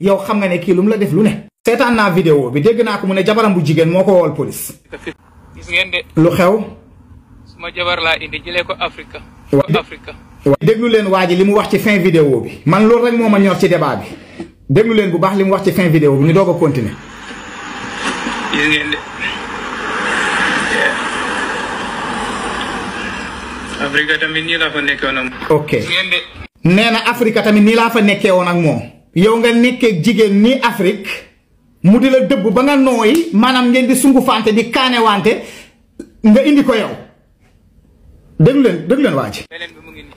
yow xam nga ne kii lu mu la def lu ne. seetaan naa vidéo bi dégg naa ko mu ne jabaram bu jigéen moo ko wool police. gis ngeen de. lu xew. suma jabar laa indi jëlee ko Afrique. Afrique. déglu leen waa ji li mu wax ci fin vidéo bi man loolu rek moo ma ñor ci débat bi déglu leen bu baax li mu wax ci fin vidéo bi ñu doog a continuer. gis ngeen de. Afrique tamit nii laa fa nekkee woon ak moom. ok nee na Afrique tamit nii laa fa nekkee woon ak moom. yow nga nekkee jigéen nii Afrique mu di la dëbb ba nga nooyi maanaam ngeen di sungu fante di kaanewante nga indi ko yow déglu leen waa ji. beneen bi mu ngi nii.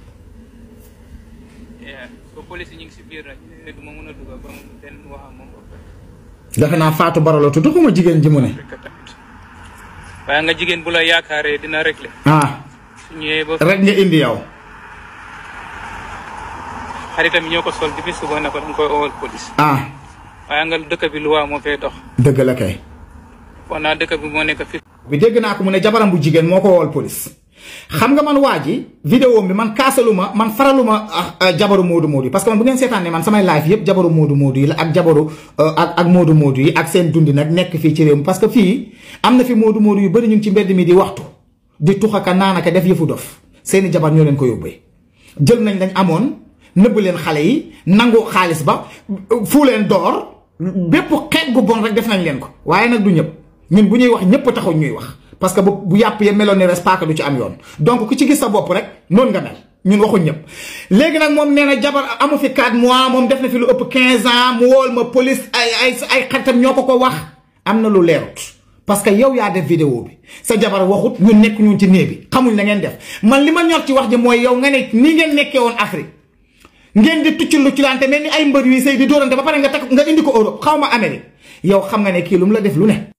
ba police ñu ngi si biir nag du ma mën a dugg ba mu benn wax ak moom. defe naa Fatou Barolo tudd xuma jigéen ji mu ne. waaye nga jigéen bu la yaakaaree dina réglé. su ñëwee ba rek nga indi yow. xaritam ñoo ko sol depuis suba ne ko danga koy owal police. waaye nga dëkk bi lu waa moo fee dox. dëgg la kay. kon naa dëkk bi moo nekk fi. bi dégg naa ko mu ne jabaram bu jigéen moo ko owal police. xam nga man waa ji vidéo bi man kaasaluma man faraluma jabaru Modou Modou yi parce que man bu ngeen seetaan ne man samay live yëpp jabaru Modou Modou yi la ak jabaru ak Modou Modou yi ak seen dundi nag nekk fii ci réew mi parce que fii am na fi Modou Modou yu bëri ñu ngi ci mbedd mi di waxtu di tuxaka naanaka def yëfu dof seeni jabar ñoo leen ko yóbbee jël nañ lañ amoon nëbb leen xale yi nangu xaalis ba fu leen door bépp xeet gu bon rek def nañ leen ko waaye nag du ñëpp ñun bu ñuy wax ñëpp taxaw ñuy wax parce que bu yàpp ye meloon ni respect du ci am yoon donc ku ci gis sa bopp rek noonu nga mel ñun waxuñ ñëpp léegi nag moom nee na jabar amu fi 4 mois moom def na fi lu ëpp 15 ans mu wool ma police ay xaritam ñoo ko wax am na lu leerut parce que yow yaa def vidéo bi sa jabar waxut ñun nekk ñun ci néeg bi xamuñ la ngeen def man li ma ñor ci wax ji mooy yow nga ne ni ngeen nekkee woon Afrique ngeen di tucc lu ci lante mel ni ay mbër yuy sëy di dóorante ba pare nga indi ko Europe xaw ma Amérique yow xam nga ne kii lu mu la def lu ne